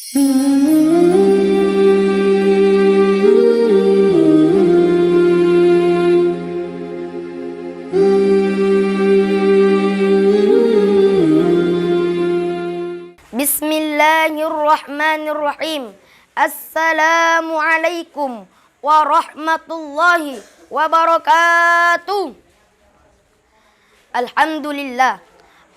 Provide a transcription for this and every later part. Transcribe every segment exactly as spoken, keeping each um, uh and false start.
Bismillahirrahmanirrahim. Assalamualaikum warahmatullahi wabarakatuh. Alhamdulillah.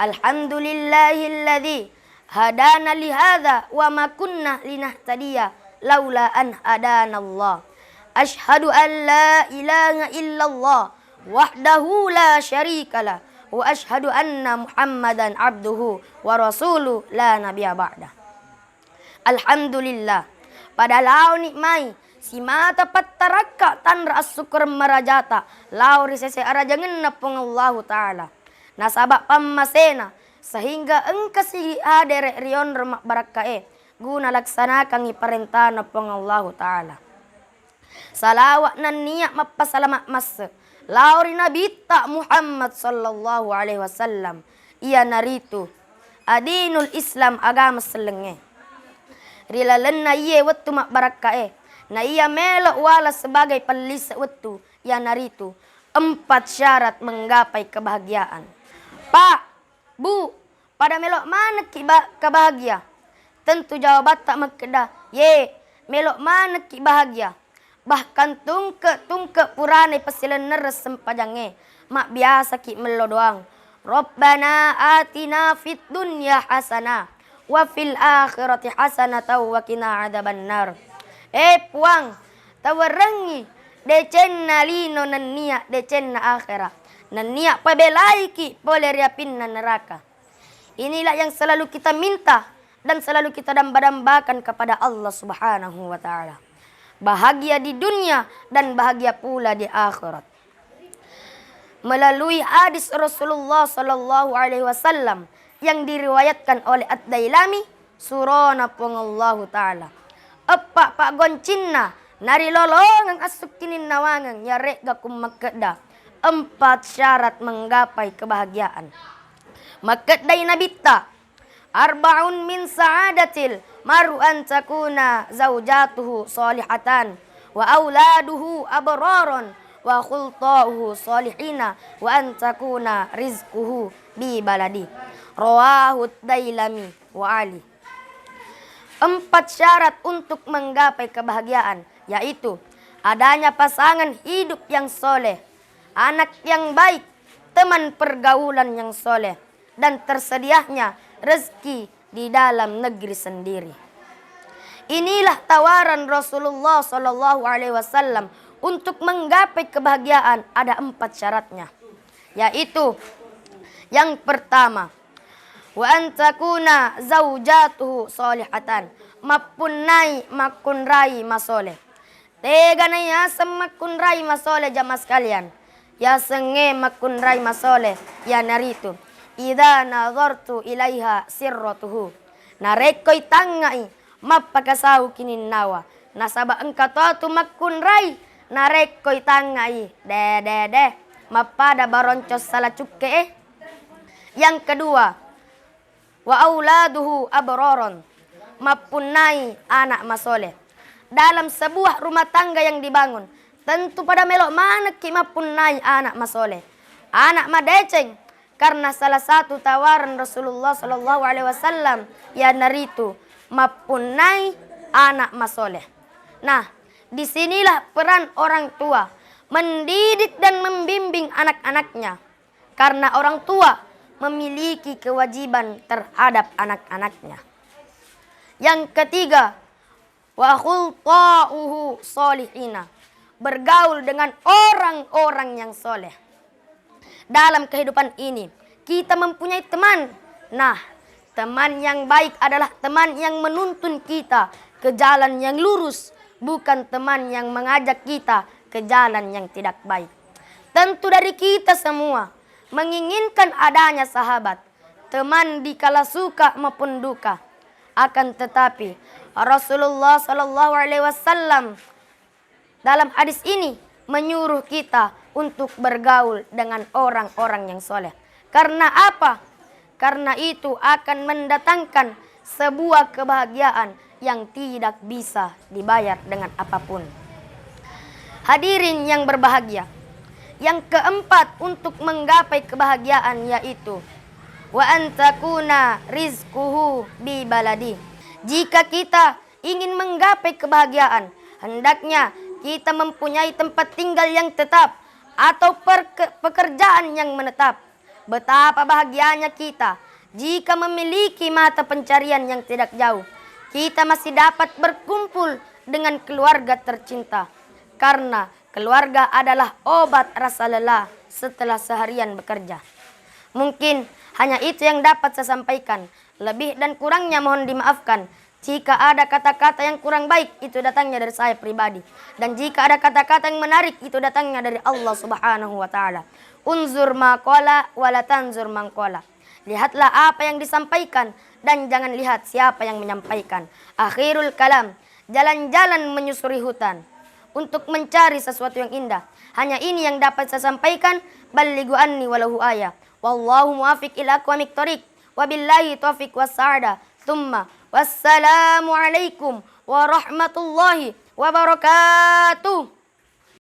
Alhamdulillahilladzi hadana lihadza wa ma kunna linahtadiya laula an hadanallah. Asyhadu an la ilaha illallah wahdahu la syarikalah wa asyhadu anna Muhammadan abduhu wa rasuluh la nabiyya ba'dah. Alhamdulillah, pada laoni mai simata pattarakka tanra assukkureng marajata lao ri sese arajangenna Puang Allahu Ta'ala. Nasaba pammasena, sehingga engkasi hadere ri onrong mabbarakkae, guna laksanakangngi parentana Puang Allahu Ta'ala. Salawa nennia mappasalama masse lao ri Nabitta Muhammad sallallahu alaihi wasallam, iyanaritu adinul Islam, agama sellengnge. Ri lalenna iye wettu mabbarakkae, na iya melo wala sebagai pellise wettu, iyanaritu empat syarat menggapai kebahagiaan. Pak, Bu, pada melo manekki ba-, kebahagia? Tentu jawabatta makkeda, ye, melo manekki bahagia. Bahkan tungke-tungke purana pasilennereng sempajangnge, mabbiasaki mello doang. Rabbana atina fid dunya hasanah wa fil akhirati hasanatan wa qina adzabannar. Eh Puang, tawerengngi decenna lino nennia decenna akhera, nennia pabelaiki pole ri apinna neraka. Inilah yang selalu kita minta dan selalu kita damba-dambakan kepada Allah Subhanahu wa Ta'ala. Bahagia di dunia dan bahagia pula di akhirat. Melalui hadis Rasulullah sallallahu alaihi wasallam yang diriwayatkan oleh Ad-Dailami, surona Puang Allahu Ta'ala. Eppa paggoncinna narilolongeng assukkininna wangeng yaregga kummakkedda empat syarat menggapai kebahagiaan. Makkeddai Nabitta, "Arbaun min sa'adatil mar'u an takuna zaujatuhu salihatan wa auladuhu abraran wa khultauhu salihina wa an takuna rizquhu bi baladi." Rawahu Dailami wa Ali. Empat syarat untuk menggapai kebahagiaan, yaitu adanya pasangan hidup yang soleh, anak yang baik, teman pergaulan yang soleh, dan tersedianya rezeki di dalam negeri sendiri. Inilah tawaran Rasulullah sallallahu alaihi wasallam untuk menggapai kebahagiaan, ada empat syaratnya, yaitu yang pertama, wa an takuna zaujatuhu salihatan, mappunnai makkunrai masole. Tegana yaseng makkunrai masole, jamaah sekalian. Yasengnge makkunrai masole, iyanaritu idza nazartu ilaiha sirratuhu. Narekko itangngai, mappakasau kininnawa. Nasaba engka totu makkunrai, narekko itangngai, de, de, de, mappada baroncong sala cukke e. Yang kedua, wa auladuhu abraron, mappunnai anak masole. Dalam sebuah rumah tangga yang dibangun, tentu pada melo manekki mappunnai anak masole, anak madeceng, karena salah satu tawaran Rasulullah sallallahu alaihi wasallam iyanaritu mappunnai anak masole. Nah, disinilah peran orang tua mendidik dan membimbing anak-anaknya. Karena orang tua memiliki kewajiban terhadap anak-anaknya. Yang ketiga, wa khultauhu solihina, bergaul dengan orang-orang yang soleh. Dalam kehidupan ini, kita mempunyai teman. Nah, teman yang baik adalah teman yang menuntun kita ke jalan yang lurus, bukan teman yang mengajak kita ke jalan yang tidak baik. Tentu dari kita semua menginginkan adanya sahabat, teman di kala suka maupun duka. Akan tetapi, Rasulullah sallallahu alaihi wasallam dalam hadis ini menyuruh kita untuk bergaul dengan orang-orang yang soleh. Karena apa? Karena itu akan mendatangkan Sebuah kebahagiaan yang tidak bisa dibayar dengan apapun. Hadirin yang berbahagia, yang keempat untuk menggapai kebahagiaan yaitu wa antakuna rizquhu bi baladi. Jika kita ingin menggapai kebahagiaan, hendaknya kita mempunyai tempat tinggal yang tetap atau perke- pekerjaan yang menetap. Betapa bahagianya kita jika memiliki mata pencarian yang tidak jauh. Kita masih dapat berkumpul dengan keluarga tercinta, karena keluarga adalah obat rasa lelah setelah seharian bekerja. Mungkin hanya itu yang dapat saya sampaikan. Lebih dan kurangnya mohon dimaafkan. Jika ada kata-kata yang kurang baik, itu datangnya dari saya pribadi. Dan jika ada kata-kata yang menarik, itu datangnya dari Allah Subhanahu wa Ta'ala. Unzur ma qala wa la tanzur man qala. Lihatlah apa yang disampaikan dan jangan lihat siapa yang menyampaikan. Akhirul kalam, jalan-jalan menyusuri hutan untuk mencari sesuatu yang indah. Hanya ini yang dapat saya sampaikan. Ballighu anni walau ayah. Wallahu muwafiq ila aqwamit thoriq. Wabillahi taufiq was sa'adah. Tsumma wassalamu alaikum warahmatullahi wabarakatuh.